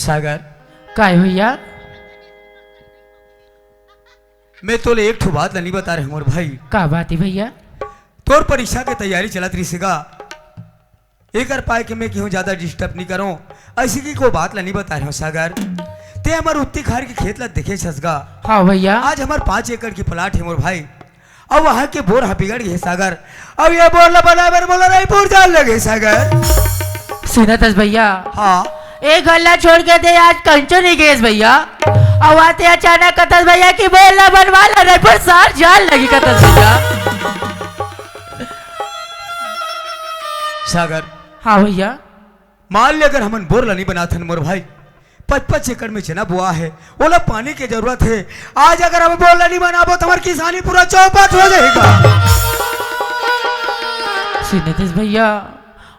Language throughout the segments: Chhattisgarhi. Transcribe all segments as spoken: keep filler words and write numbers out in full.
सागर, काय भैया? मैं तोले एक ठो बात ला नहीं बता रहे हूँ मोर भाई। का बात है भैया? तोर परीक्षा के तैयारी चलत रहिस गा, एकर पाए के मैं केहू ज्यादा disturb नहीं करूँ, ऐसी की कोई बात ला नहीं बता रहे हूँ सागर। ते हमर उत्ती खार के खेत ला देखे छस गा। हाँ भैया। आज हमर पाँच एकड़ के plot है मोर भाई, अब वहाँ के बोर ह बिगड़ गए सागर। अब ये बोर ला बनाए बर मोला रायपुर जान लगे सागर। सुनत हस भैया? हाँ। ए घर ला छोड़ के ते आज कंचो नहीं गेस भैया। अब आते अचानक कथस भैया कि बोर ला बनवा ला, रायपुर शहर जान लगी कथस भैया। सागर। हाँ भैया। मान ले अगर हमन बोर ला नहीं बनाथन मोर भाई, पच पच एकड़ में चना बोआ है, ओला पानी के जरूरत है। आज अगर हम बोर ला नहीं बनाबो तो हमार किसानी पूरा चौपट हो जाएगा। सुनत हस भैया,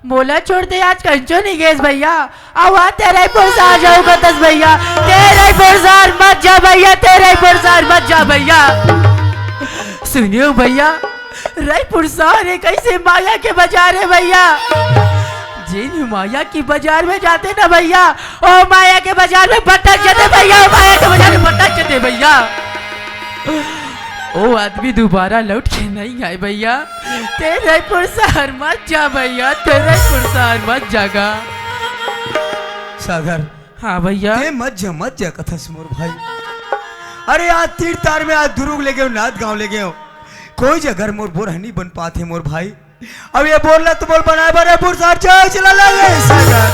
मोला छोड़ दे आज कंचो नहीं गेस भैया। अब आ तेरे पुरसार जाऊ कथस भैया, तेरे पुरसार मत जा भैया, तेरे पुरसार मत जा भैया। सुनियो भैया, रायपुर शहर एक ऐसे माया के बाजार है भैया, जिन माया की बाजार में जाते ना भैया, ओ माया के बाजार में भटक जाते भैया, ओ माया के बाजार में भटक जाते भैया। ओ आदमी दोबारा लौट के नहीं आए भैया। ते रायपुर शहर मत जा भैया, ते रायपुर शहर मत जागा। सागर। हाँ भैया। ते मत जा, मत जा कथस मोर भाई। अरे आज तीर तार में आज दुरुग ले गयो, नाथ गांव ले गयो, कोई जगह मोर बोर ह नहीं बन पाते मोर भाई। अब ये बोर ला तो बोर बनाए बर रायपुर शहर जाए चला लगे सागर।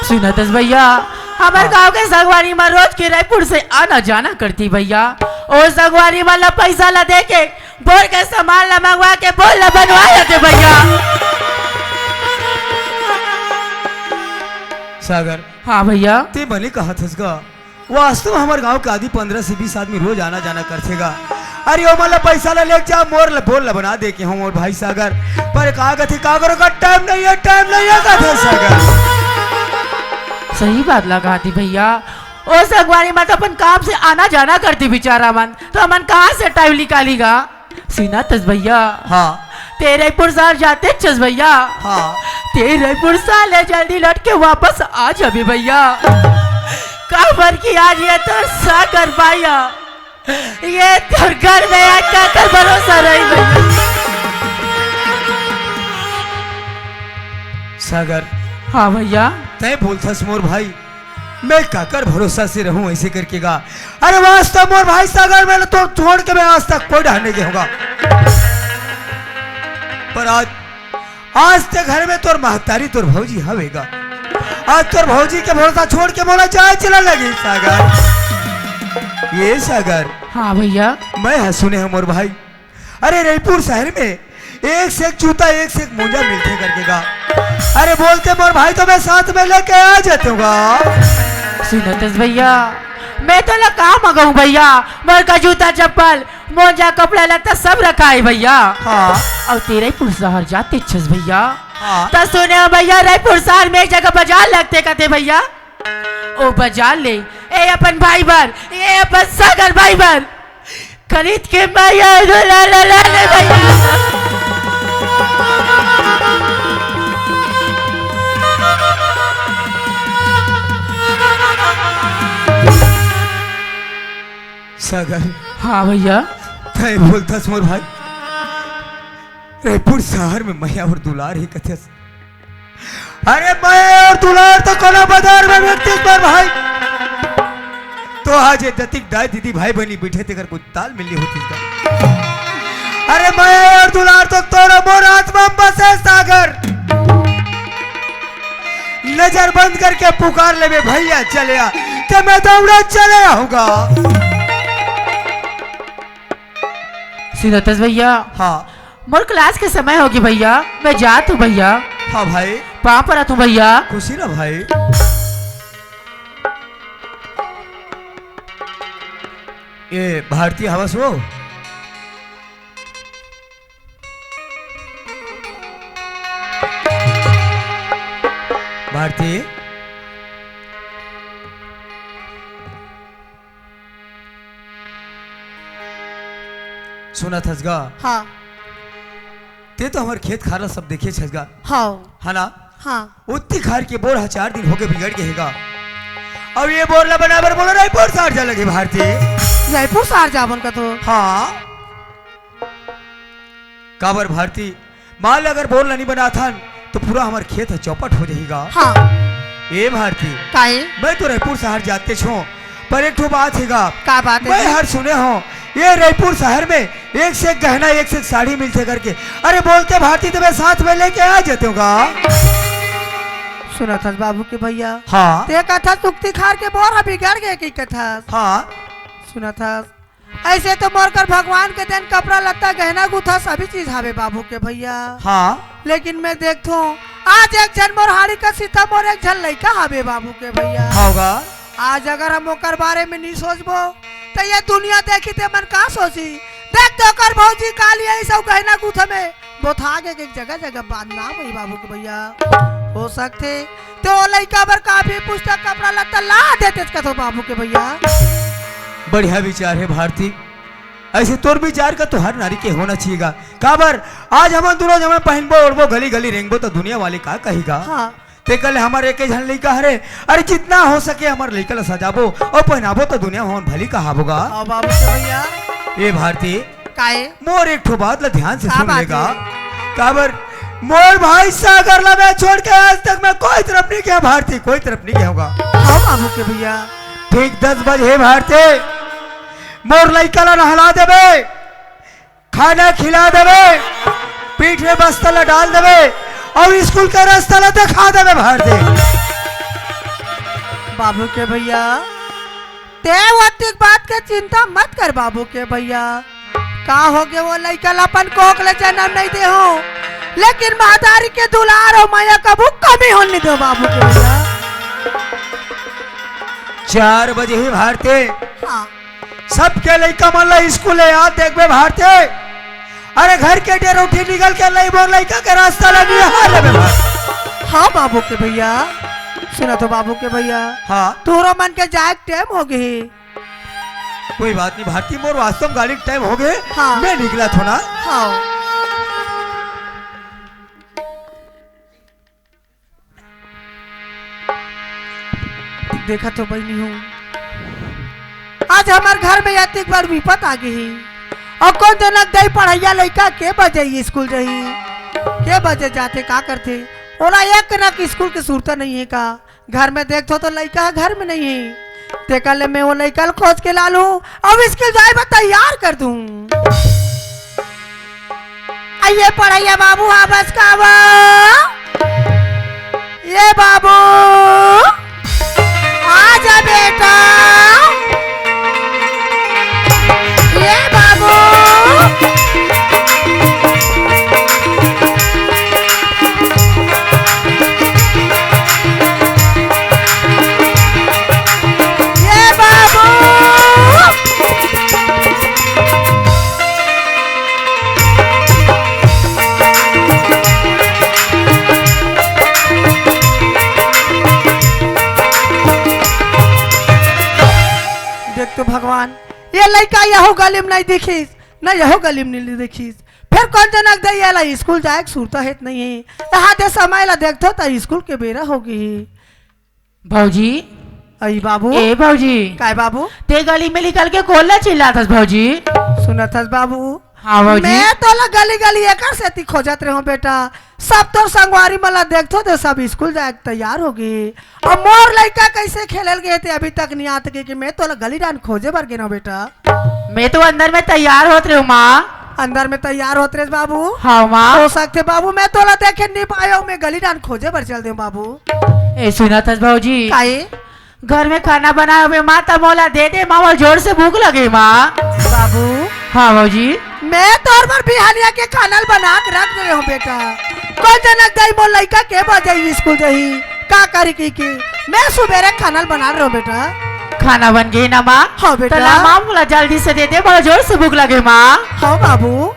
सुनत हस भैया, हमर हाँ। गांव के संगवारी मन रोज के रायपुर से आना जाना करती भैया। ओ संगवारी मन ला पैसा ला दे के बोर के सामान ला मंगवा के बोर ला बनवा लेते भैया। सागर। हाँ भैया। ते बने कहत हस गा। वास्तव में हमर गांव के आदि पन्द्रह से बीस आदमी रोज आना जाना करथे गा। अरे ओमन ला पैसा ला लेके जा, मोर ला बोर ला बना दे के हूँ मोर भाई सागर। पर का कथे का करो का टाइम नहीं है, टाइम नहीं है कथे सागर। सही बात ला कहा थी भैया। ओ संगवारी मन तो अपन काम से आना जाना करती बेचारा मन, तो हमन कहाँ से टाइम निकाली गा? सुनत हस भैया। हाँ। ते रायपुर शहर जाते छस भैया। हाँ। ते रायपुर शहर ले जल्दी लौट के वापस आ जाबे भैया। काबर कि आज ये तोर सागर भैया, ये तोर घर में आज काकर भरोसा रही भैया। सागर। हाँ भैया। तय बोलथस मोर भाई, मैं काकर भरोसा से रहूं ऐसे करके गा। अरे वास्तव मोर भाई सागर, मैं तो छोड़ के मैं आज तक कोई डहर नहीं गया हूँगा। पर आज, आज ते घर में तोर महतारी, तोर भौजी हवेगा। आज तोर भौजी के भरोसा छोड़ के मोला जाए चला लगी सागर। ये सागर। हाँ भैया। मैं ह सुने हूँ मोर भाई, अरे रायपुर शहर में एक से एक जूता, एक से एक मोजा मिलथे करके गा। अरे बोलते मोर भाई तो मैं साथ में लेके आ जाते हूँ गा। सुनत हस भैया, मैं तोला का मंगाऊं भैया, मोर का जूता चप्पल, मोजा कपड़ा लत्ता सब रखा है भैया। हाँ। अउ ते रायपुर शहर जाते छस भैया। हाँ। त सुने हो भैया, रायपुर शहर में एक जगह बाजार लगथे कथे भैया। ओ बाजार ले, ए अपन भाई बर, ए अपन सागर भाई बर, खरीद के माया दुलार ला ले भैया। सागर। हाँ भैया। तय बोलथस मोर भाई, रायपुर शहर में मया अउ दुलार हे कथस। अरे मया अउ दुलार तो कोनो बाजार में मिलतिस मोर भाई, तो आज ये जतिक दाई दीदी भाई बहिनी बइठे तेकर कुछ तालमेल नइ होतिस का। अरे मया अउ दुलार तो तोर मोर आत्मा में बसे सागर। नजर बंद करके पुकार लेबे भैया चले आ, त मैं दौड़ा चले आहूँगा। सुनत हस भैया। हाँ। मोर class के समय होगे भैया, मैं जात हूँ भैया। हाँ भाई। पाँव परत हूँ भैया। खुशी रह भाई। ए भारती हवस वो। भारती। सुनत हस गा? हाँ। ते तो हमर खेत खार ला सब देखे छस गा। हाँ। है ना? हाँ। उत्ती खार के बोर ह चार दिन होगे बिगड़ गे हे गा। अउ ये बोर ला बनाए बर बोला रायपुर शहर जा लगे भारती। रायपुर शहर जावन का तो? हाँ। काबर भारती, मान ले अगर बोर ला नहीं बनाथन तो पूरा हमर खेत ह चौपट हो जाही गा। हाँ। ए भारती, काहे? मैं तो रायपुर शहर जाते छो, पर एक ठो बात हे गा। का बात हे मैं जी? हर सुने हो, ये रायपुर शहर में एक से एक गहना, एक से एक साड़ी मिलथे करके। अरे बोलते भारती, तो मैं साथ में लेके आ जाते हूँ गा। सुनत हस बाबू के भैया? हाँ। ते कथस उक्ति खार के बोर ह बिगड़ गे कि कथस? हाँ। सुनत हस, ऐसे तो मोर कर भगवान के देन कपड़ा लत्ता गहना गुथा सभी चीज हावे बाबू के भैया। हाँ। लेकिन मैं देखथो, आज एक झन मोर हाड़ी का सीता मोर एक झन लइका हावे बाबू के भैया। हाँ गा। आज अगर हम ओकर बारे में नहीं सोचबो, तो ये दुनिया देखी ते मन का सोची? देख तो ओकर भौजी काली आई सब गहना गुथा में बोथा के एक जगह जगह बांधना वही बाबू के भैया। हो सकथे ते ओ लइका बर कापी पुस्तक कपड़ा लत्ता ला देते कथो बाबू के भैया। बढ़िया विचार हे भारती, ऐसे तोर विचार का तो हर नारी के होना चाहिए गा। काबर आज हमन दोनों जमे पहनबो ओढ़बो गली गली रेंगबो तो दुनिया वाले का कही गा? हाँ। ते कल हमर एक झन लइका हरे, अरे जितना हो सके हमर लइका ला सजाबो अउ पहनाबो तो दुनिया हमन भली कहाबो गा। हाँ बाबू के भैया। ए भारती, काहे? मोर एक ठो बात ला ध्यान से का सुन बात लेगा। हे? काबर मोर भाई सागर ला मैं छोड़ के आज तक मैं कोई तरफ नहीं गया भारती, कोई तरफ नहीं गया होगा। हाँ बाबू के भैया। ठीक दस बजे हे भारती, मोर लइका ला नहला देबे, खाना खिला देबे, पीठ में बस्ता ला डाल देबे अउ स्कूल के रास्ता ला दिखा देबे भारती। बाबू के भैया, ते ओतिक बात के चिंता मत कर बाबू के भैया। का हो गे वो लइका ला अपन कोख ले जनम नहीं दे हो, लेकिन महतारी के दुलार अउ मया कभू कमी होन नहीं दो बाबू के भैया। चार बजे हे भारती। हाँ। सबके लइका मन ला स्कूल ले आ देखबे भारती। अरे घर के डेर उठी निकल के लई मोर लइका के रास्ता ला निहार लेबे भारती। हाँ बाबू के भैया, सुनत हो बाबू के भैया। हाँ। तोहरो मन के जाए के टाइम हो गे। कोई बात नहीं भारती, मोर वास्तव में गाड़ी के टाइम हो गे। हाँ। मैं निकलत हो ना। हाँ। देखत हो बहिनी हो, आज हमर घर में अतिक बड़ विपत आ गे हे। अउ कोन जनक दई पढ़इया लइका के बजे स्कूल जाही, के बजे जाथे, का करथे, ओला एक कनक स्कूल के सुरता नहीं हे का? घर में देखथो तो लइका ह घर में नहीं हे। तेकर ले मैं वो लइका ल खोज के ला लूं अउ स्कूल जाए बर तैयार कर दूं। आ ये पढ़इया बाबू, हाँ बस का वो? ये बाबू, आ जा बेटा। ये बाबू। ये बाबू। देख तो भगवान, ये लइका यहू गली में नहीं दिखिस, न यहू गली में नहीं दिखिस। फिर कोन जनक दई एला स्कूल जाए के सुरता हेत नहीं हे। यहाँ दे समय ला देखथो त स्कूल के बेरा हो गे हे। भौजी। अई बाबू। ए भौजी। काय बाबू? ते गली में निकल के कोन ला चिल्लात हस भौजी? सुनत हस बाबू? हाँ भौजी। मैं तोला गली गली एकर सेती खोजत रहे हूँ बेटा। सब तोर संगवारी मन ला देखथो ते सब स्कूल जाए के तैयार हो गे। अब मोर लइका कैसे खेलल गे ते अभी तक नहीं आत के कि मैं तोला गली डान खोजे बर गेनो बेटा। मैं तो अंदर में तैयार होत रहे हूँ माँ। अंदर में तैयार होत रहे बाबू। हाँ माँ। हो सकथे बाबू मैं तोला देखे नहीं पायो, मैं गली डान खोजे बर चल दे बाबू। ए सुनत हस भौजी। काहे? घर में खाना बनाए हुए माँ, त मोला दे दे माँ, मोला जोर से भूख लगे माँ। बाबू। हाँ भौजी। मैं तोर बर बिहानिया के खाना ल बना के रख दे हूँ बेटा। कोन जनक दई मोर लइका के बजे स्कूल जाही, का करी की, की? मैं सुबेरे खाना ल बना रहे हूँ बेटा। खाना बन गे ना माँ? हाँ बेटा। त ला माँ, मोला जल्दी से दे दे, बड़ा जोर से भूख लगे माँ। हाँ बाबू।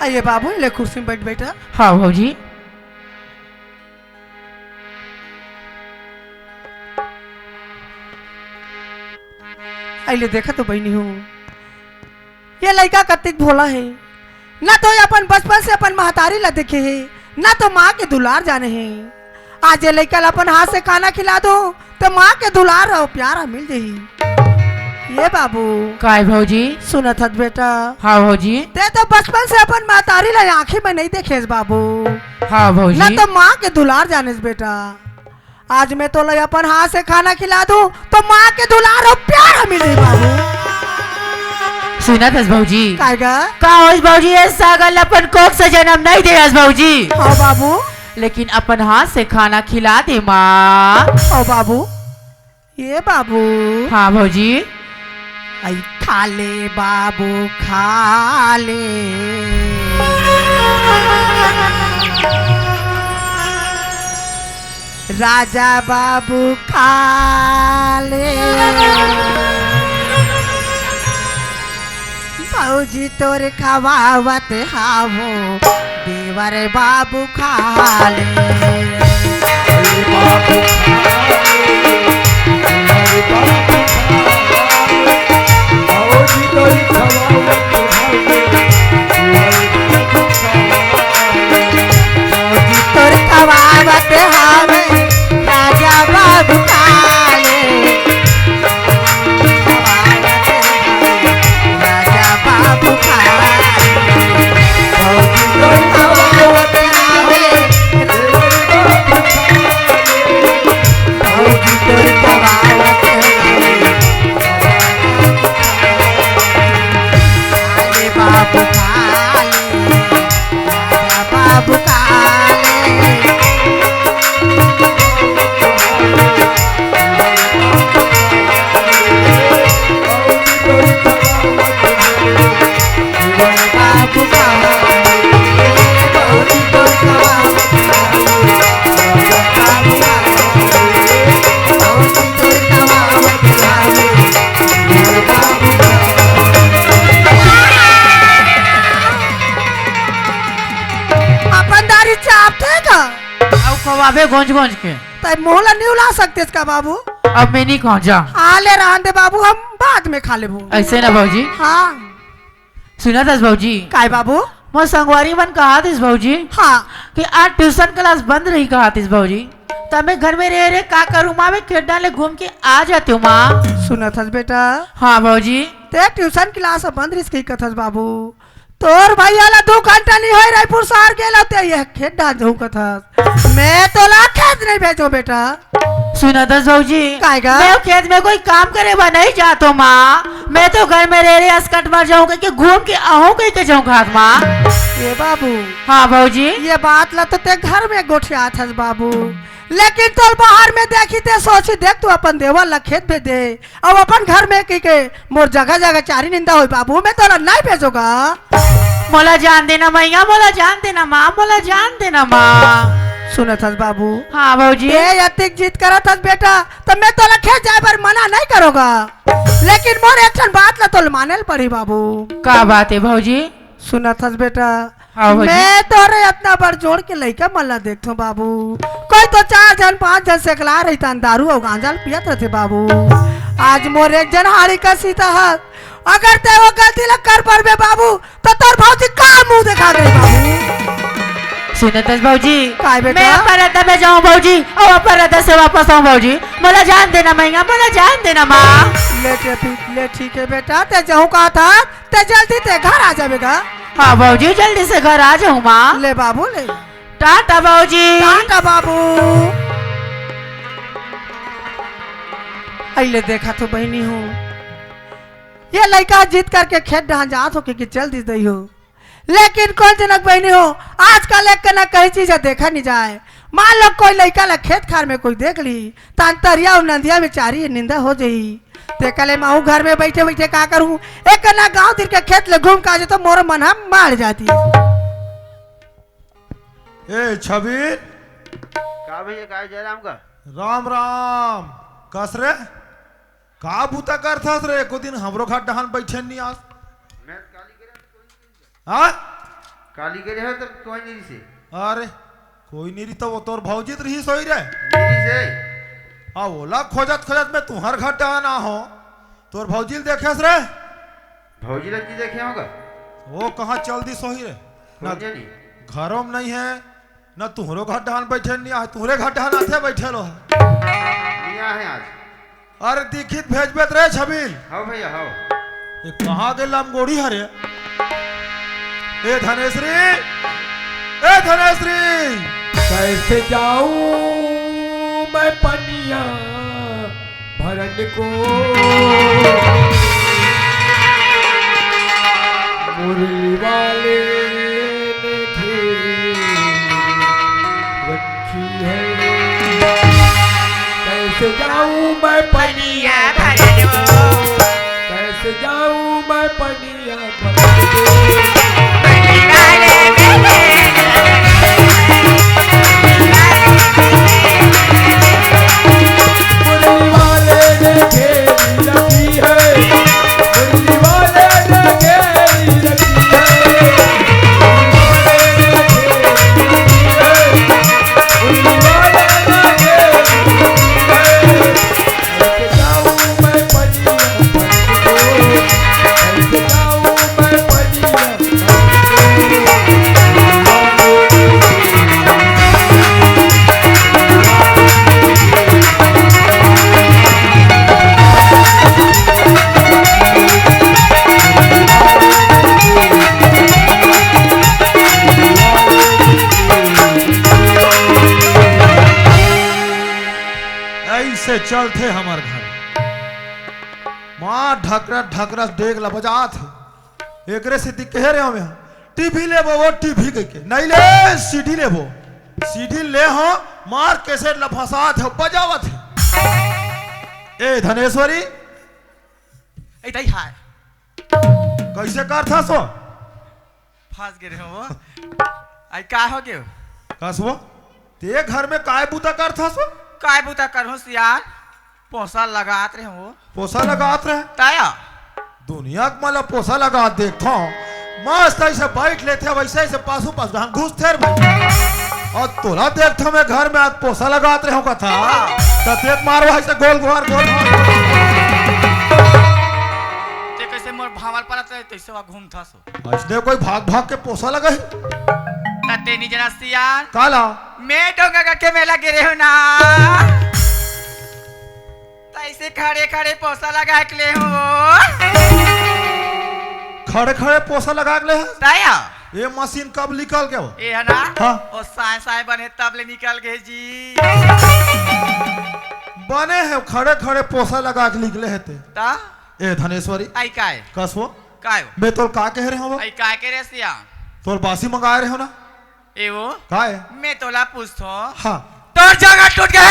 आइए बाबू, ले कुर्सी में बैठ बेटा। हाँ भौजी। आइले देखा तो बहिनी हो, ये लइका कतिक भोला हे। ना तो ये अपन बचपन से अपन महतारी ला देखे हे, ना तो माँ के दुलार जाने हे। आज ये लइका ला अपन हाथ से खाना खिला दो, तो माँ के दुलार अउ प्यार मिल जाही। ये बाबू। काय भौजी? सुनत हस बेटा? हाँ भौजी। ते तो बचपन से अपन महतारी ला आँखी में नहीं देखेस बाबू। हाँ भौजी। ना तो माँ के दुलार जानेस बेटा। आज मैं तोला अपन हाथ से खाना खिला दूं, तो माँ के दुलार अउ प्यार मिलही बाबू। सुनत हस भौजी? काय गा? का होइस भौजी, ये सागर ला अपन कोख से जनम नहीं दे हस भौजी। हाँ बाबू। लेकिन अपन हाथ से खाना खिला दे माँ। हाँ बाबू। ये बाबू। हाँ भौजी। आई खा ले बाबू, खा ले। राजा बाबू खा ले। भौजी तोर खवावत हावो, देवर बाबू खा ले। तोर खवावत हवे राजा बाबू काले। राजा बाबू काले। तोर खवावत हवे। तोर खवावत हवे। अरे बाबू काले। बाबू काले। अपन दारी चापथे का? अउ खवाबे गोंज गोंज के। तै मुंह ला निउला सकतेस का बाबू? अब मैं नहीं खाऊं, जा। आ ले, रहन दे बाबू, हम बाद में खा लेबो। ऐसे ना भौजी। हाँ। सुनत हस भौजी? काय बाबू? मोर संगवारी मन कहत हस भौजी। हाँ। कि आज ट्यूशन क्लास बंद रही कहत हस भौजी। त मैं घर में रह रहे का करूँ माँ, मैं खेत डाले घूम के आ जाते हूँ माँ। सुनत हस बेटा? हाँ भौजी। ते ट्यूशन क्लास बंद रहिस कही कथस बाबू। तोर भैया ला दू घंटा नहीं होय, रायपुर शहर गेल होते, ये खेत डाल जाऊं कथस। मैं तोला खेत नहीं भेजो बेटा। सुनत हस भौजी? काय गा? मैं खेत में कोई काम करे बर नहीं जातो माँ, मैं तो घर में रह रहे असकट मर जाऊं कह के घूम के आहूं कह के जाऊं घात माँ। ये बाबू। हाँ भौजी। ये बात ला तो ते घर में गोठियात हस बाबू, लेकिन तोर बाहर में देखी ते सोची देख तू अपन देवर ला खेत भेज दे। अब अपन घर में कही के मोर जगह जगह चारी निंदा होई बाबू, मैं तोला नहीं भेजोगा। मोला जान देना मैया, मोला जान देना माँ, मोला जान देना माँ। सुनत हस बाबू? हाँ भौजी। ते अतिक जिद करत हस बेटा, त मैं तोला खेत जाए बर मना नहीं करोगा, लेकिन मोर एक ठन बात ला तोल माने ल पड़ी बाबू। का बात है भौजी? सुनत हस बेटा? हाँ भौजी। मैं तोरे इतना बड़ जोड़ के लइका मन ला देखथों बाबू, कोई तो चार झन पांच झन सेकला रहितान, दारू अउ गांजा ल पियत रहिथे बाबू। आज मोर एक झन हाड़ी का सीता ह, अगर ते वो गलती ला कर परबे बाबू, तो तोर भौजी का मुंह देखा दे बाबू। सुनत हस भौजी? काय बेटा? मैं अपन रद्दा में जाऊं भौजी, अउ अपन रद्दा से वापस आऊं भौजी। मोला जान देना मैया, मोला जान देना माँ। ले टे-, ले ठीक है बेटा, ते जाऊं कहा था, ते जल्दी ते घर आ जाबे गा। हाँ भौजी, जल्दी से घर आ जाऊँ माँ। ले बाबू ले। टाटा भौजी। टाटा बाबू। अइले देखा तो बहिनी हो, ये लइका जिद करके खेत डहान जात हो के, के चल दिस दई हो, लेकिन कोन जनक बहिनी हो, आजकल एक कना कहीं चीज देखा नहीं जाए। मान लो कोई लइका ला खेत खार में कोई देख ली, त अंतरिया अउ नंदिया में चारी निंदा हो जाई। तेकर ले महू घर में बइठे बइठे का करहूं, एक कना गांव तिर के खेत ले घूम के आ जातो, मोर मन ह मार जाती। ए छबीर। का भैया, का जयराम का? राम राम। कस रे, का बूता करथस रे? एको दिन हमरो घर डहान बइठे नहीं आस। मैं काली हाँ? काली करे है तब कोई नहीं से। अरे, कोई नहीं रही तो वो तोर भौजी त रही सोई रे। नहीं से। आ, ओला खोजत खोजत मैं तुहर घर डहान आ हो। तोर भौजी ल देखेस रे? भौजी ल नहीं देखे होगा। वो कहाँ चल दिस होही रे? ना कोन जनी? घरों में नहीं है, ना तुहरो घर डहान बैठे नहीं आहे, तुहरे घर डहान आथे बैठे लो है। नहीं आहे आज। अरे दीक्षित भेजबे त रे छबील। हव भैया, हव। ये कहाँ गे लमगोड़ी हरे? ए धनेश्वरी, ए धनेश्वरी। कैसे जाऊं मैं पनिया भरन को, मुरली वाले ने घेर रखी है। कैसे जाऊं मैं पनिया भरन को, कैसे जाऊं मैं पनिया भरन को। ऐसे चलथे हमर घर। माँ ढकरस ढकरस डेग ल बजात हे। एकरे सेती कहे रहे हमें, टीवी लेबो, वो टीवी कहिके। नहीं ले, सीडी लेबो। सीडी ले हो, मार कैसेट ल फंसात हे, बजावत हे। ए धनेश्वरी। ए दाई हाय। कैसे करथस वो? फंस गे रहे हो। आई का हो गयो? कस वो? ते घर में काय बूता करथस वो? काय बूता करहूं सियान? पोसा लगात रहे हो। पोसा लगात रहे? ताया। दुनिया के मला पोसा लगात देखथो। मस्त ऐसे बैठ लेथे, वैसे ऐसे पासू पासू ढांग घुसथे रे भाई। अउ तोला देखथो मैं घर में आज पोसा लगात रहे हो कथा। त देख मारवा ऐसे गोल गोल गोल। ते कैसे मोर भांवर परत रहे, तैसे वा घूमथस। अइसने कोई भाग भाग के पोसा लगाही? त तेनी जना सियान। काला? मैं डोंगा के मेला गे रहे हो ना। तैसे खड़े खड़े पोसा लगा के ले हो। खड़े खड़े पोसा लगा के ले हो? ताया। ये मशीन कब निकल के हो? ए है ना? हाँ। ओ साय साय बने तब ले निकल गए जी। बने है, खड़े खड़े पोसा लगा के निकले है ते। ता? ए धनेश्वरी। आई काय? कस वो? काय हो? मैं तोल का कह रहे हो वो? आई काय कह रहे सिया? तोल बासी मंगाए रहे हो ना? ए वो? काय? मैं तोला पूछथो। हाँ। तोर जगह टूट गए।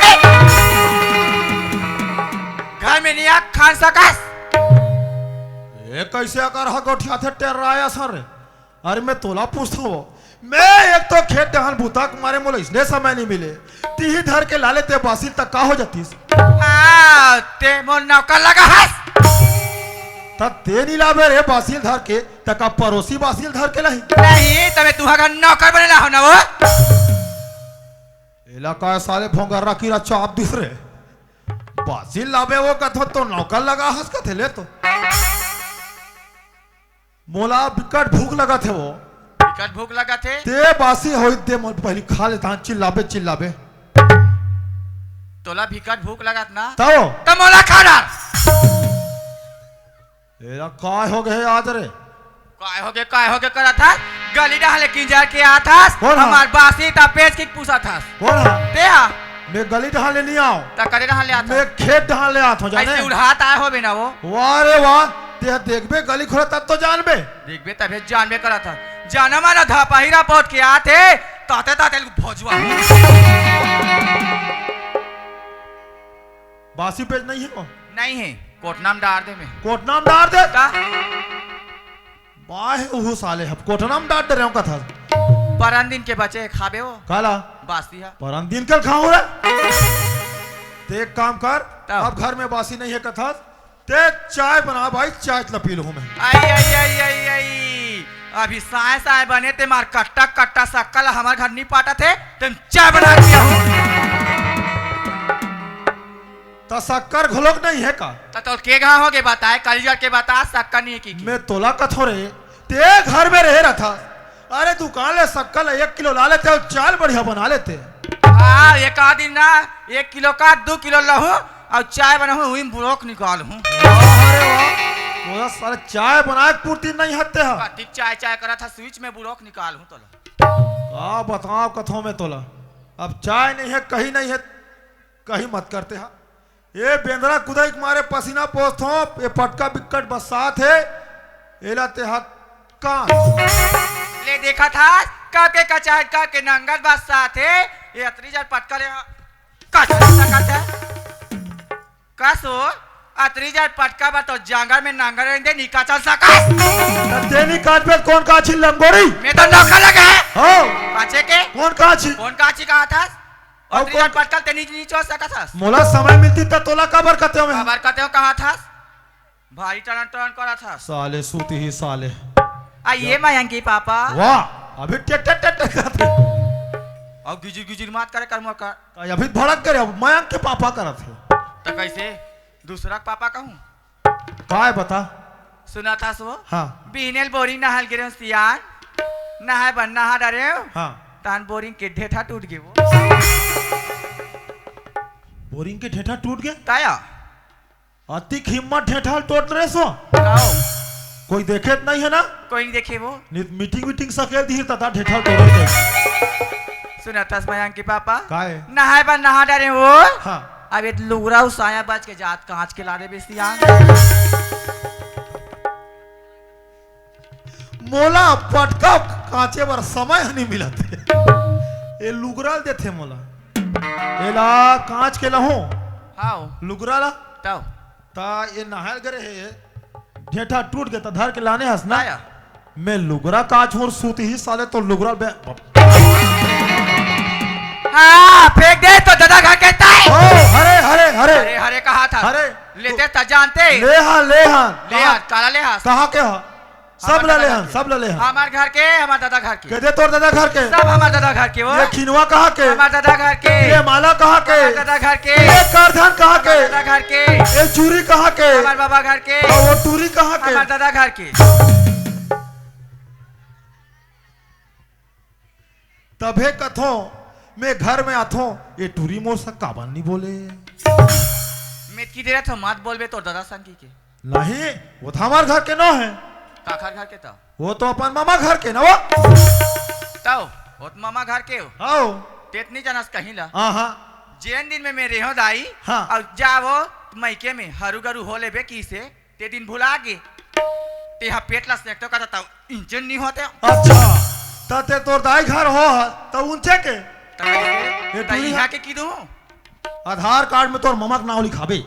घर में नहीं आ खान सकस। ए कैसे अगर हा गोठिया थे टेर्राया सर रे? अरे मैं तोला पूछथो वो। मैं एक तो खेत डहान बुता के मारे मोला इसने समय नहीं मिले। तिही धर के लाले ते बासिल तक का हो जातीस? आ, ते मोर नौकर लगा हस। त ते नी लाबे रे बासिल धर के, त का परोसी बासिल धर के लाही? नहीं, त मैं तुहा का नौकर बने ला हो ना वो। एला का साले भोंगर्रा कीरा चाप दिस रे। बासिल लाबे वो कथो तो नौकर लगा हस कथे ले तो। मोला बिकट भूख लगत हे वो। बिकट भूख लगत हे? ते बासी होई दे, मोर पहली खा लेता हूँ, चिल्लाबे, चिल्लाबे। तोला बिकट भूख लगत ना? तब? त मोला खा डार। एरा काय हो गए आज रे? काय हो गए, काय हो गए करत हस? गली डहान ले किंजर के आत हस, कौन हा? हमार बासी त पेच के पूछत हस। कौन हा? ते हा? मैं गली डहान ले नहीं आऊं। त करे डहान ले आत हस? मैं खेत डहान ले आत हूँ, जाने? ऐसे उड़ात आए होबे ना वो। वाह रे वाह, ते देखबे गली खोला तब तो जानबे। देखबे तभे जानबे करत हस। जाना माना धापाहिरा पहुंच के आत हे, ताते ताते भोजवा। बासी पेज नहीं है वो? नहीं है, कोटना में डार दे मैं। कोटना में डार दे? का? बाहे उहू साले, हम कोटना में डार दे रहे हो कथा। परन दिन के बचे खाबे वो। काला? बासी हा। परन दिन कल खाऊं रे। ते एक काम कर, तब? अब घर में बासी नहीं है कथा, ते चाय बना भाई, चाय ला पी लूं मैं। आई, आई, आई, आई, आई। अभी साय साय बने ते मार कट्टा कट्टा सक्कर ला हमार घर नहीं पाटत हे, ते चाय बना के पिया हूं। त सक्कर घलोक नहीं है का? त तोर के घा हो गे बताए, काली जर के बता, सक्कर नहीं है की, की? मैं तोला कथो रे, ते घर में रहे रथस, अरे दुकान ले सक्कर ले एक किलो ला लेते अउ चाय बढ़िया बना लेते। हाँ, एक आध दिन ना, एक किलो का दू किलो लहूं अउ चाय बनाहूं, उही में बुड़ोक निकालहूं। वाह रे वाह, तोला साले चाय बनाए के फुर्ती नइ हे ते हा। कतिक चाय चाय करत हा, स्विच में बुड़ोक निकालहूं तोला। का बतावं कथों में तोला, अब चाय नइ हे, कहीं नइ हे, कहीं मत करते हा। ए बेंदरा कुदई के मारे पसीना पोंछथों, ए पटका बिक्कट बस्सात हे, एला तेहा कांच। ले देखत हस, कब के कचाय, कब के नंगत बस्सात हे, ए अतरी जर पटका ले कचाय सकत हे। कस ओ, अतरी जर पटका बर तो जंगल में नंगर रेंग दे, नी कचल सकस। त ते नी काचबे त कोन काची लंगोड़ी? मैं तो नौकर लगे। हो। काचे के? कोन काची? कोन काची कहत हस? अउ अतरी कोन जर पटका ल ते नी, नी चोच सकत हस। मोला समय मिलतिस त तोला काबर कतेंव मैं? काबर कतेंव कहत हस? भारी टरन टरन करत हस। साले सूती ही साले। आ ये मयंकी पापा। वाह, अभी टेट टेट टेट टेट करत हे। अउ गिजिर गिजिर मत करे कर मोर कर। अभी भड़क करे, अब मयंकी पापा करत हे। त कइसे? दूसरा के पापा कहूं? काय बता? सुनत हस वो? हाँ। बिहने ल बोरिंग नहाय ल गे रेहेंव सियान, नहाय बर नहा डरेंव। हाँ। तहान बोरिंग के ढेठा टूट गे वो। बोरिंग के ढेठा टूट गे? ताया। अतिक हिम्मत ढेठा ल टूट रे सो। काओ? कोई देखे त नइ हे ना? कोई नइ देखे वो। नित मीटिंग वीटिंग सकेल दिही त ता ढेठा ल टूट गे। सुनत हस मयंकी पापा? काय? नहाय बर नहा डरेंव वो। हाँ। अब ए लुगरा अउ साया बच के जात कांच के ला देबे सियान। मोला पटका कांचे बर समय ह नइ मिलत हे। ए लुगरा ल देथे मोला। एला कांच के लहूं। हाव। लुगरा ला। तव। ता ए नहाय ल गे रेहे। ढेठा टूट गे त धर के लाने हस ना। आया। मैं लुगरा काचहूं सूती ही साले तो लुगरा बे-, हाँ, फेंक दे तो ददा घर के ताय। ओ, हरे, हरे, हरे। हरे, हरे कहा था। हरे। लेते त जानते। ले हा, ले हा। ले हा, काला ले हा। कहाँ के हा? सब हमर ला ददा ले घर हा, के। सब ला ले हा। हमर घर के, हमर ददा घर के। के दे तोर ददा घर के? सब हमर ददा घर के वो। ये खिनवा कहाँ के? हमर ददा घर के। ये माला कहाँ के? हमर ददा घर के। ये करधन कहाँ के? हमर ददा घर के। ये चूरी कहाँ के? हमर बाबा घर के। और वो टूरी कहाँ के? हमर ददा घर के। तभे कथों, मैं घर में आथों, ये टूरी मोर से काबर नी बोले? मैं की दे रहा था, मत बोलबे तोर ददा संग कहिके। नहीं, वो तो हमर घर के नो हे। काखर घर के तो? वो तो अपन मामा घर के ना वो। तो, वो तो मामा घर के हो। हाव। तेत नी जानस कहीं ला। हाँ, हाँ। जेन दिन में मैं रेहो दाई, हाँ। अउ जावो मइके में हरू गरू हो लेबे किसे, ते दिन भुला गे। तेहा पेट ला सेकतो का त इंजन नी होते। अच्छा, त ते तोर दाई घर हो, त उनचे के? त ये त टूरी इहाँ हा- के की दूँ? आधार कार्ड में तोर ममा के नाव लिखाबे।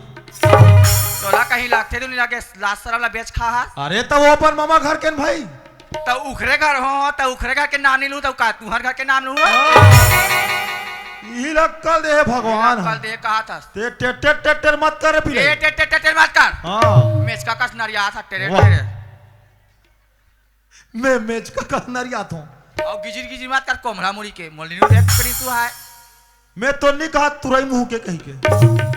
तोला कहीं लागथे तो नी लागे, लाज सरम ला बेच खा हा। अरे, त वो अपन ममा घर के न भाई। त उखरे घर हो, त उखरे घर के नाम नी लूँ, त का तुहर घर के नाम लूँ? हाँ। इही ला अक्कल दे हे भगवान इही ला अक्कल हा। दे हे कहा था। ते टेट टेट टेट टेट मत कर रे पिले। ए, टेट टेट टेट टेट मत कर। हाँ। मेचका कस नरिया था, टेरे वाह। टेरे। मैं मेचका कस नरिया थो। अउ गिजिर गिजिर मत कर, कोमरा मुड़ी के, मोली नु देख करी तू हाय। मैं तो नी कहा तुरई मुंह के कही के।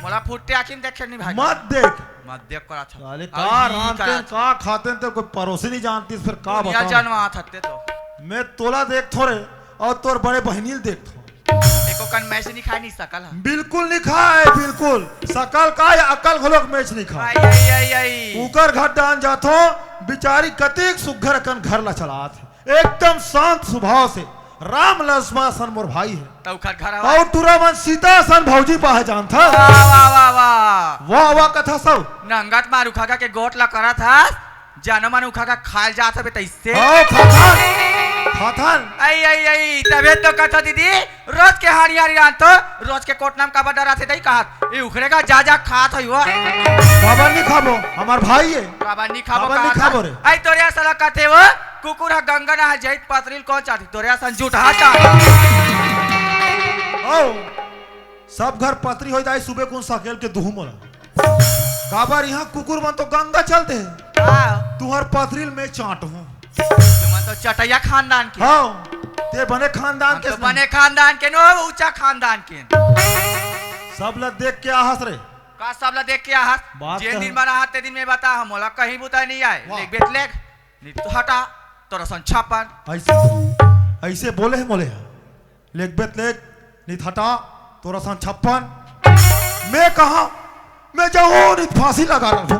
मोला फुट्टे आँखी में देखे नी भाई। मत देख। मत देख करा था। साले अउ का ई रांधते करा हैं, था। का खाते हैं, तेरे को परोसी नहीं जानती, फिर का दुनिया बताऊं? जनवा था ते तो। मैं तोला देख थो रे, अउ तोर बड़े बहिनी ल देख थो। एको कन मैच नी खाय, नी सकल ह। बिल्कुल नी खाय, बिल्कुल। सकल का या अकल घलोक मैच नी खाय। आई, आई, आई, आई। उकर घर डाहन जाथो, बिचारी कतेक सुग्घर अकन घर ला चलात हे। एकदम शांत स्वभाव से, राम लक्ष्मण असन मोर भाई हे। त उखर घर हवय। अउ टूरा मन सीता असन भौजी पाहे जानथा। वाह, वाह, वाह, वाह। वाह, वाह, कथा सब। नंगत मार उखा के गोठ ला करत हस। जानो मन उखा का खाल जात हवे तइसे। हाँ, खाथन, खाथन। आई, आई, आई, तभे तो कथा दीदी, रोज के हाड़ी हाड़ी रांधतो, रोज के कोटना म काबर डराथे तई कहत। ए उखरे का जा जा खात हई वो। काबर नी खाबो, हमार भाई हे। काबर नी खाबो काबर नी कहत खाबो हस? रे? आई तोरे साला कथे वो, कुकुर ह गंगा नहा जाई पतरील कौन चाटी, तोरे असन जूठा चाटी। ओ, सब घर पतरी होई दाई सुबे कुन सकेल के दुहू मोला। काबर इहाँ कुकुर मन तो गंगा चलते हैं। हाँ। तुहर पतरील मैं चाट हूँ। तुमन तो चटैया खानदान के। हाँ, ते बने खानदान हम के तो नहीं। बने खानदान के नो, ऊंचा खानदान के। सब ला देख के आहस रे। का सब ला देख के आहस? बात जेन कर। दिन बना हाथ ते दिन में बता, हम मोला कहीं बुता नहीं आए। वाह। लेख बेट लेख, नहीं तो हटा। तोर असन छप्पन। अइसे, अइसे बोले हे मोले ह। लेखबे त लेख, नइ त हटा, तोर असन छप्पन। मैं कहा, मैं जाहूं, नइ त फांसी लगा रहूं।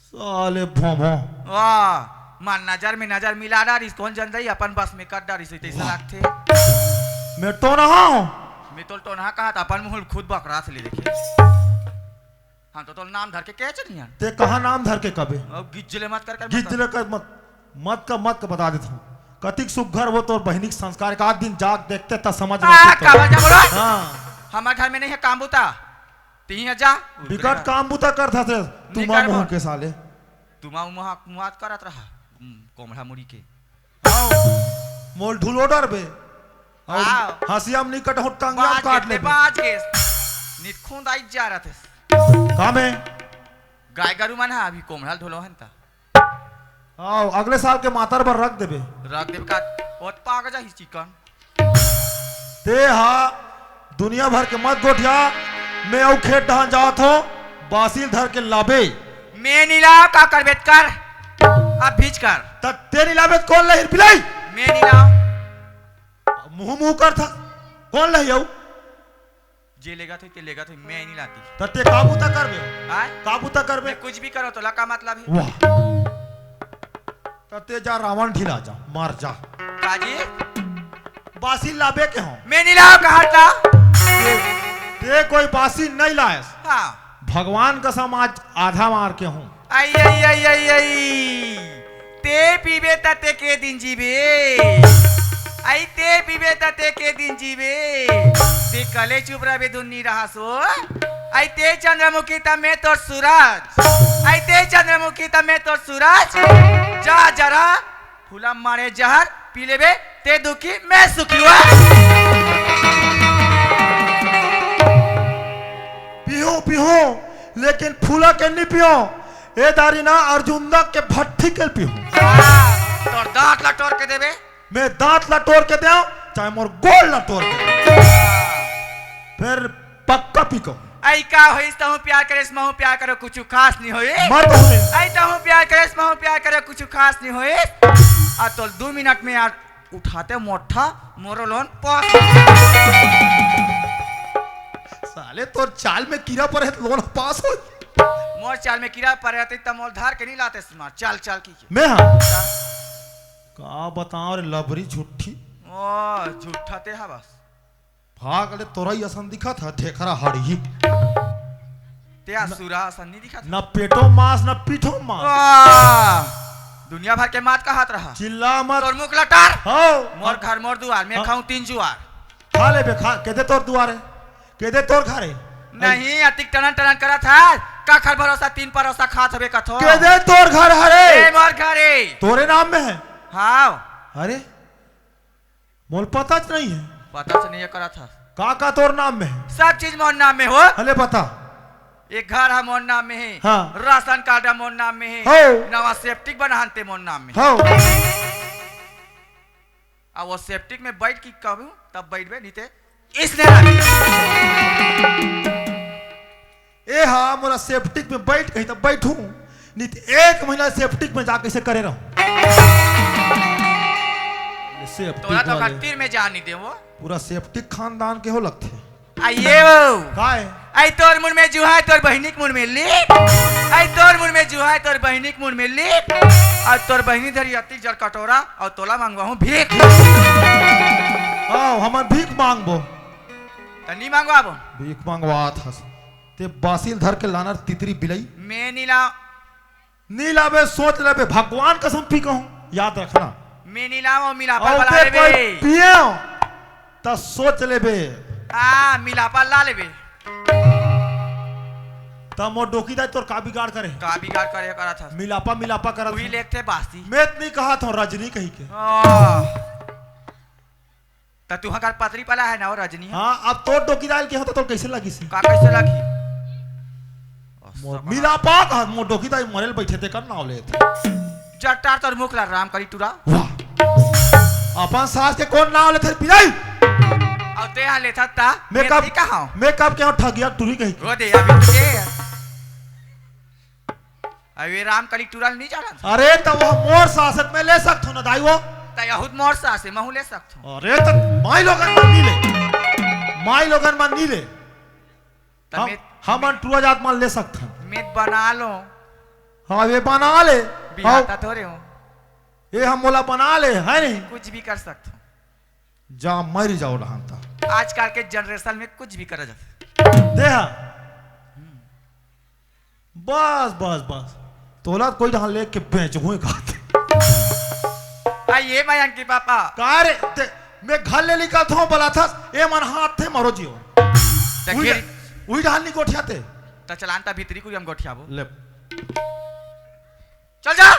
साले भोंभो। वाह, मार नजर में नजर मिला डारिस, कोन जन दई अपन बस में कर डारिस, तइसे हाँ। लागथे। मैं टोनहा हूं। मैं तोला टोनहा कहा त अपन मुंह ल खुद बकरात ले देखे। हम तो तोर नाम धर के कहे चलिहन। ते कहाँ नाम धर के कबे? अब गिज्जले मत कर, कर मत गिज्जले कर। कर मत, मत का, मत का बता देत हूँ। कतिक सुग्घर वो तोर बहिनी के संस्कार, एक आध दिन जाके देखते त समझ में आ, आती तो। का बजा बोला? हाँ। हमार घर में नहीं है काम बूता। तिही जा। बिकट काम बूता करत हस रे, नहीं तुमा कर मुंह बोल। के साले। तुमा मुंह, मुंह करत रहा। हम्म, कोमड़ा मुड़ी के। आओ, मोल ढुलो डरबे। और आओ। हंसिया में नहीं कटहूं, टांगिया में बाज काट गेस, लेबे। बाज गेस। नित खुंद आई जा रहा थे। का में? गाय गरु मन हा अभी कोमड़ा ढोलो हन ता। आओ, अगले साल के मातर बर रख देबे। रख देबे का? ओत पाग जाही चिकन। ते हा दुनिया भर के मत गोठिया, मैं अउ खेत डहान जात हो, बासिल धर के लाबे। मैं नी लाव, का करबे त कर, अब भीज कर। त ते नी लाबे त कोन लाही रे बिलाई? मैं नी लाव। मुंह मुंह कर था, कोन लाही अउ? जे लेगा थे, ते लेगा थे, मैं नी लाती। त ते का बूता करबे? आय? का बूता करबे? मैं कुछ भी करो तो ला का मतलब है? वाह। त ते जा रावण ढिला जा, मर जा। काजी? बासी लाबे के हो। मैं नी लाव कहा था। ते, ते कोई बासी नहीं लायस। हाँ। भगवान कसम आज आधा मार के हूँ। आई, आई, आई, आई, आई। ते पीबे त ते के दिन जीबे। आई ते पीबे त ते के दिन जीबे। ते कले चुप रहबे दुन्नी रहा सो। आई ते चंद्रमुखी त मैं तोर सूरज। आई ते चंद्रमुखी त मैं तोर सूरज। जा जरा फूला मारे जहर पी लेबे, ते दुखी मैं सुखी हुआ। पीहूं, पीहूं, लेकिन फूला के नहीं पीहूं। ए दारी ना अर्जुंदा के भट्ठी के पीहूं। हाँ, तोर दांत ला टोर के देबे। मैं दांत ला टोर के देंव, चाहे मोर गोड़ ला टोर के देंव। फिर पक्का पीको। आई का होइस, तहूं प्यार करेस, महूं प्यार करो, कुछु खास नहीं होइस। मत होए। आई तहूं प्यार करेस, महूं प्यार करो, कुछु खास नहीं होइस। आ तो दू मिनट में यार उठाते मोठा मोरो लोन पास। साले तोर चाल में कीरा परे हे त लोन पास हो। मोर चाल में कीरा परे हे त मोर धार के नहीं लाते सुना। चल, चल की। मैं हाँ। का बताओ रे लबरी झूठी। ओ, झूठा ते हा बस। भाग ले, तोरई असन दिखत ह, ढेखरा हड़ही। ते असुरा असन नहीं दिखत ह। न पेटो मांस, न पीठो मांस। वाह! दुनिया भर के मात कहत रहा। चिल्ला मत। तोर मुख लटर। हो। मोर घर, मोर दुआर, मैं हाँ। खाऊं तीन जुआर। खा लेबे, खा, के दे तोर दुआर है? के दे तोर घर है? नहीं, अतिक टनन टनन करत है। का घर भरोसा, तीन परोसा खात हबे कथो। के दे तोर घर हरे? ए, मोर घर है। तोरे नाम में है? हाँ। अरे, मोर पता च नहीं है। पता च नहीं है करत हस। का का तोर नाम में है? सब चीज मोर नाम में हो। हले बता। एक घर है मोर नाम में है। हाँ। राशन कार्ड है मोर नाम में है। हो। नवा सेप्टिक बनाहन ते मोर नाम में। हो। अब वो सेप्टिक में बैठ के कहूँ तब बैठबे, नहीं ते इसने रख। ए हा, मोला सेप्टिक में बैठ कही त बैठूं, नहीं त एक महीना सेप्टिक में जा कैसे करे रहूं। सेप्टिक तोला तो वाले। घर तीर में जा नहीं दे वो। पूरा सेप्टिक खानदान के हो लगथे। आइए वो। काय? आई तोर मुड़ में जुहा, तोर बहिनी के मुड़ में लीप। आई तोर मुड़ में जुहा, तोर बहिनी के मुड़ में लीप। और तोर बहिनी धरी अति जड़ कटोरा, और तोला मांगवा हूँ भीख। आओ, हमन भीख मांगबो। त नहीं मांगवाबो। भीख मांगवात हस। ते बासिल धर के लानर तितरी बिलई। मैं नी लाव। नी लाबे, सोच लेबे, भगवान कसम पी कहूं, याद रखना। मैं नी लाव, मिलापा अउ वाला ते रे कोई बे। पिए हो, त सोच लेबे। आ, मिलापा ला लेबे। त मोर डोकी दाई तोर का बिगाड़ करे? का बिगाड़ करे करत हस? मिलापा, मिलापा करत वही हस। लेखते बासी। मैं त नहीं कहा था रजनी कही के। आ। त तुहा कर पतरी पला है ना वो रजनी है? हाँ, अब तोर डोकी दाल के होता तो कैसे लगी से? का कैसे लगी? मोर मिला पाक हाथ मोर डोकी दाई मरेल बैठे ते कर नाव लेत। जट्टार तोर मुख ला राम करी टुरा। वाह। अपन सास के कौन नाव लेथे पिलाई? और ते यहाँ लेथा ता, मैं मेरे कब, कहाँ? मैं कब के ठगिया टुरी कही? रो दे अभी के। अबे रामकली टूरा ल नइ जानत हस? अरे त वो मोर सास हे त मैं ले सकत हंव ना दाई वो। त यहू त मोर सास हे, महूं ले सकत हंव। अरे त माईलोगन मन नइ ले, माईलोगन मन नइ ले। त हम, मैं, हमन टूरा जात मन ले सकत हन। मैं बना लंव। हाँ, ये बना ले। बिहाता हाँ। थोरे हंव। ये हम मोला बना ले, हे नहीं? कुछ भी कर सकत हंव। जा मर जाओ डहान ता। आजकल के generation में कुछ भी करा जाथे। देहा। बस, बस, बस। तोला कोई डहान लेके बेचहूं कहत हंव। आ ये मयंक के पापा। का रे? ते, मैं घर ले निकलत हंव, बलाथस, ए मन हाथ थे मरो जीवन। ते उही फिर? डा-, उही डहान नइ गोठियाते। त चलान त भीतरी कुरिया म गोठियाबो। ले। चल जा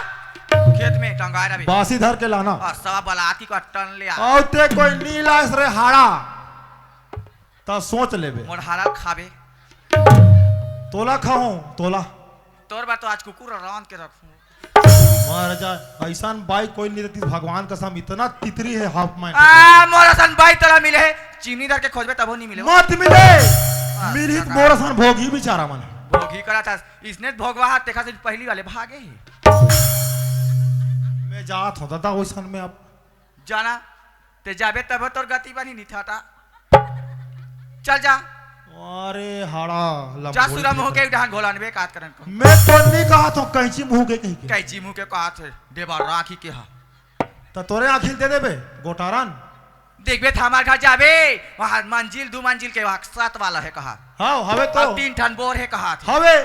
खेत में, टंगाए रहिबे। बासी धर के लाना। आ, सवा बलाती को टन ले आ। अउ ते कोई नइ लायस रे हाड़ा, त सोच लेबे। मोर हाड़ा ल खाबे। तोला खाहूं, तोला। तोर बर तो आज कुकुर रांध के रखहूं। मर जा, अइसन बाई कोई नइ देतिस भगवान कसम, इतना तितरी हे half pant। आ, मोर असन बाई तोला मिले हे, चिमनी धर के खोजबे तभो नइ मिले। मत मिले। आ, मिलही त सरकार। मोर असन भोगही बिचारा मन। भोगही करत हस। इसने भोगवा हा, तेखा से पहिली वाले भागे हे। मैं जात हंव दादा, ओइसन में अब। जाना, ते जाबे तब तोर गति बनही निथाटा। चल जा। अरे हाड़ा लंबोड़ी जा सुरम होके उठान घोलान बे कात करन को। मैं तो नइ कहत हंव कैंची मुंह के कहिके। कैंची मुंह के कहत हे, देबा राखी के हा। त तोरे आँखी ल दे देबे, गोटारन। देखबे त हमर घर जाबे, वहाँ मंजिल, दू मंजिल के, वहाँ सात वाला हे कहा। हाँ, हवे तो। अउ तीन ठन बोर हे कहा थे। हवे।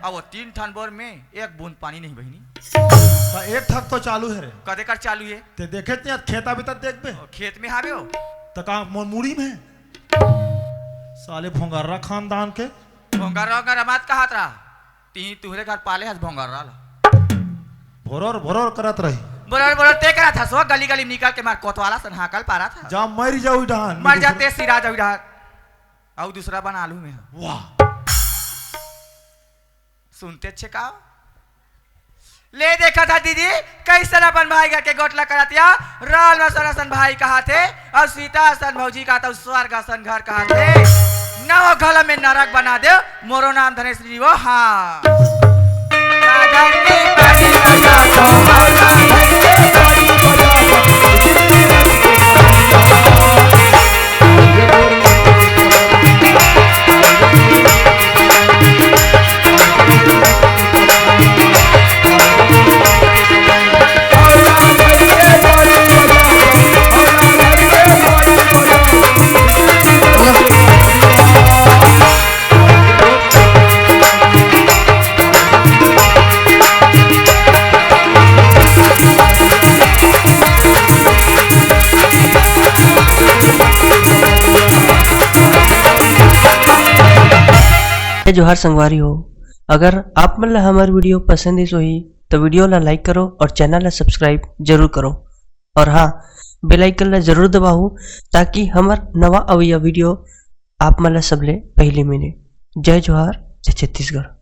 अब वो तीन ठन बोर में एक बूंद पानी नहीं बहिनी। त एक ठक तो चालू हे रे। कदे कर चालू हे? ते देखे ते खेत अभी तक देखबे। ओ, खेत में हावे हो। त का मोर मुड़ी में? साले भोंगर्रा खानदान के। भोंगर्रा, भोंगर्रा मत कहत रहा। तिही तुहरे घर पाले हस भोंगर्रा ला। भोरर भोरर करत रही। भोरर भोरर ते करत हस, वो गली गली निकल के मार कोतवाला सन हाकल पारत हस। जा मर जाऊ डहान। मर जा ते सिरा जाऊ डहान। अउ दूसरा बना लूं मैं। वाह। सुनते अच्छे का? ले देखा था दीदी, कैसन अपन भाई घर के गोठला करत या, राल में सनासन भाई कहा थे, अउ सीता असन भौजी कहा था, स्वर्ग असन घर कहा थे। नव घल में नरक बना दे, मोरो नाम धनेश्वरी वो, हाँ। जय जोहार संगवारी हो, अगर आप मन ला हमर video पसंद आइस होही, तो video ला like करो और channel ला subscribe जरूर करो। और हाँ, bell icon ला जरूर दबाओ, ताकि हमर नवा अवइया video आप मन ला सबले पहली मिले। जय जोहार, जय छत्तीसगढ़।